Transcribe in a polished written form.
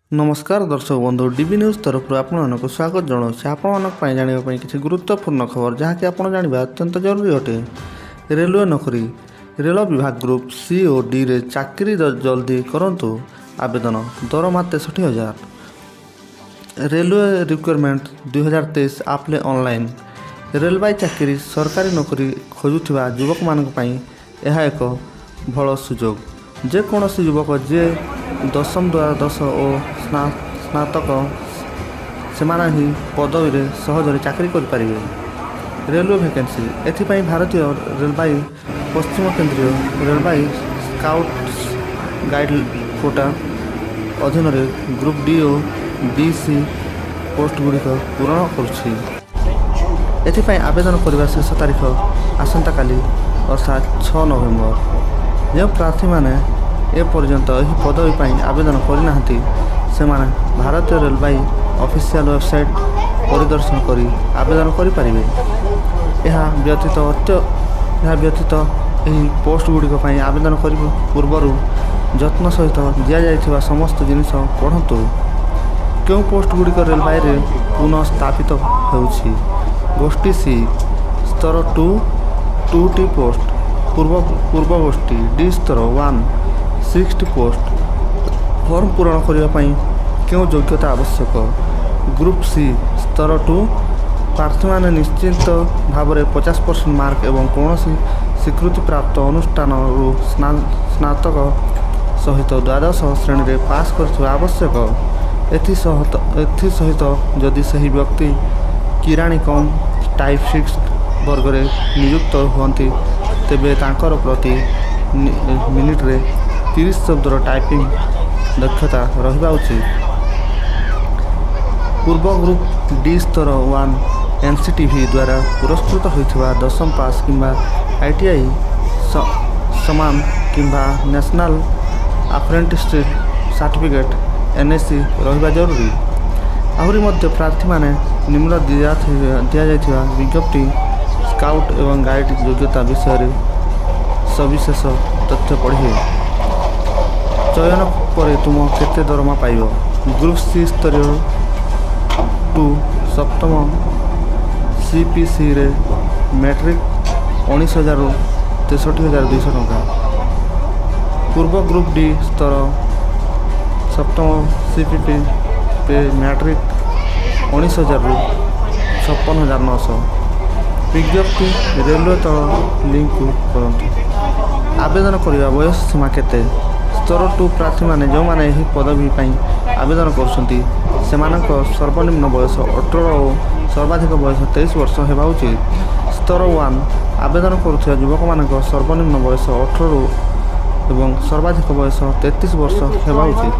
ନମସ୍କାର ଦର୍ଶକ ବନ୍ଧୁ, ଡିବି ନ୍ୟୁଜ୍ ତରଫରୁ ଆପଣମାନଙ୍କୁ ସ୍ୱାଗତ ଜଣାଉଛି। ଆପଣମାନଙ୍କ ପାଇଁ ଜାଣିବା ପାଇଁ କିଛି ଗୁରୁତ୍ୱପୂର୍ଣ୍ଣ ଖବର, ଯାହାକି ଆପଣ ଜାଣିବା ଅତ୍ୟନ୍ତ ଜରୁରୀ ଅଟେ। ରେଲୱେ ନୌକରି, ରେଳ ବିଭାଗ ଗ୍ରୁପ୍ ସି ଓ ଡିରେ ଚାକିରି, ଜଲ୍ଦି କରନ୍ତୁ ଆବେଦନ, ଦରମା 63,000। Railway recruitment 2023, apply online. ରେଳବାଇ ଚାକିରି, ସରକାରୀ ନୌକରି ଖୋଜୁଥିବା ଯୁବକମାନଙ୍କ ପାଇଁ ଏହା ଏକ ଭଲ ସୁଯୋଗ। ଯେକୌଣସି ଯୁବକ ଯିଏ ଦଶମ, ଦ୍ୱାଦଶ ଓ ସ୍ନାତକ, ସେମାନେ ଏହି ପଦବୀରେ ସହଜରେ ଚାକିରି କରିପାରିବେ। ରେଲୱେ ଭ୍ୟାକେନ୍ସି, ଏଥିପାଇଁ ଭାରତୀୟ ରେଳବାଇ ପଶ୍ଚିମ କେନ୍ଦ୍ରୀୟ ରେଳବାଇ ସ୍କାଉଟ୍ସ ଗାଇଡ଼ କୋଟା ଅଧୀନରେ ଗ୍ରୁପ୍ ଡି ଓ ଡି ସି ପୋଷ୍ଟଗୁଡ଼ିକ ପୂରଣ କରୁଛି। ଏଥିପାଇଁ ଆବେଦନ କରିବା ଶେଷ ତାରିଖ ଆସନ୍ତାକାଲି, ଅର୍ଥାତ୍ 6 ନଭେମ୍ବର। ଯେଉଁ ପ୍ରାର୍ଥୀମାନେ ଏପର୍ଯ୍ୟନ୍ତ ଏହି ପଦବୀ ପାଇଁ ଆବେଦନ କରିନାହାନ୍ତି, ସେମାନେ ଭାରତୀୟ ରେଳବାଇ ଅଫିସିଆଲ୍ ୱେବସାଇଟ୍ ପରିଦର୍ଶନ କରି ଆବେଦନ କରିପାରିବେ। ଏହା ବ୍ୟତୀତ ଏହି ପୋଷ୍ଟଗୁଡ଼ିକ ପାଇଁ ଆବେଦନ କରିବା ପୂର୍ବରୁ ଯତ୍ନ ସହିତ ଦିଆଯାଇଥିବା ସମସ୍ତ ଜିନିଷ ପଢ଼ନ୍ତୁ। କେଉଁ ପୋଷ୍ଟ ଗୁଡ଼ିକ ରେଳବାଇରେ ପୁନଃ ସ୍ଥାପିତ ହେଉଛି? ଗୋଷ୍ଠୀ ସି ସ୍ତର ଟୁ, ଟୁଟି ପୋଷ୍ଟ। ପୂର୍ବ ଗୋଷ୍ଠୀ ଡି ସ୍ତର ୱାନ୍, ସିକ୍ସଟି ପୋଷ୍ଟ। ଫର୍ମ ପୂରଣ କରିବା ପାଇଁ କେଉଁ ଯୋଗ୍ୟତା ଆବଶ୍ୟକ? ଗ୍ରୁପ୍ ସି ସ୍ତର ଟୁ ପ୍ରାର୍ଥୀମାନେ ନିଶ୍ଚିତ ଭାବରେ 50% ମାର୍କ ଏବଂ କୌଣସି ସ୍ୱୀକୃତିପ୍ରାପ୍ତ ଅନୁଷ୍ଠାନରୁ ସ୍ନାତକ ସହିତ ଦ୍ୱାଦଶ ଶ୍ରେଣୀରେ ପାସ୍ କରିଥିବା ଆବଶ୍ୟକ। ଏଥିସହିତ ଯଦି ସେହି ବ୍ୟକ୍ତି କିରାଣୀ କମ୍ ଟାଇପିଷ୍ଟ ବର୍ଗରେ ନିଯୁକ୍ତ ହୁଅନ୍ତି, ତେବେ ତାଙ୍କର ପ୍ରତି ମିନିଟରେ 30 ଶବ୍ଦର ଟାଇପିଂ ଦକ୍ଷତା ରହିବା ଉଚିତ। ପୂର୍ବ ଗ୍ରୁପ୍ ଡି ସ୍ତର ୱାନ୍, ଏନ୍ ସି ଟି ଭି ଦ୍ୱାରା ପୁରସ୍କୃତ ହୋଇଥିବା ଦଶମ ପାସ୍ କିମ୍ବା I T I ସମାନ କିମ୍ବା national apprenticeship certificate N A C ରହିବା ଜରୁରୀ। ଆହୁରି ମଧ୍ୟ ପ୍ରାର୍ଥୀମାନେ ନିମ୍ନ ଦିଆଯାଇଥିବା ବିଜ୍ଞପ୍ତି, ସ୍କାଉଟ୍ ଏବଂ ଗାଇଡ଼ ଯୋଗ୍ୟତା ବିଷୟରେ ସବିଶେଷ ତଥ୍ୟ ପଢ଼ିବେ। ଚୟନ ପରେ ତୁମ କେତେ ଦରମା ପାଇବ? ଗ୍ରୁପ୍ ସି ସ୍ତରୀୟ ଟୁ, ସପ୍ତମ ସି ପି ସିରେ ମ୍ୟାଟ୍ରିକ୍ 19,000ରୁ 63,200 ଟଙ୍କା। ପୂର୍ବ ଗ୍ରୁପ୍ ଡି ସ୍ତର ସପ୍ତମ ସି ପି ପେ ମ୍ୟାଟ୍ରିକ୍ 19,000ରୁ 56,900। ବିଜ୍ଞପ୍ତି ରେଲୱେ ତଳ ଲିଙ୍କକୁ କରନ୍ତୁ ଆବେଦନ କରିବା। ବୟସ ସୀମା କେତେ? ସ୍ତର ଟୁ ପ୍ରାର୍ଥୀମାନେ, ଯେଉଁମାନେ ଏହି ପଦବୀ ପାଇଁ ଆବେଦନ କରୁଛନ୍ତି, ସେମାନଙ୍କ ସର୍ବନିମ୍ନ ବୟସ 18 ଓ ସର୍ବାଧିକ ବୟସ 23 ବର୍ଷ ହେବା ଉଚିତ। ସ୍ତର ୱାନ୍ ଆବେଦନ କରୁଥିବା ଯୁବକମାନଙ୍କ ସର୍ବନିମ୍ନ ବୟସ 18ରୁ ଏବଂ ସର୍ବାଧିକ ବୟସ 33 ବର୍ଷ ହେବା ଉଚିତ।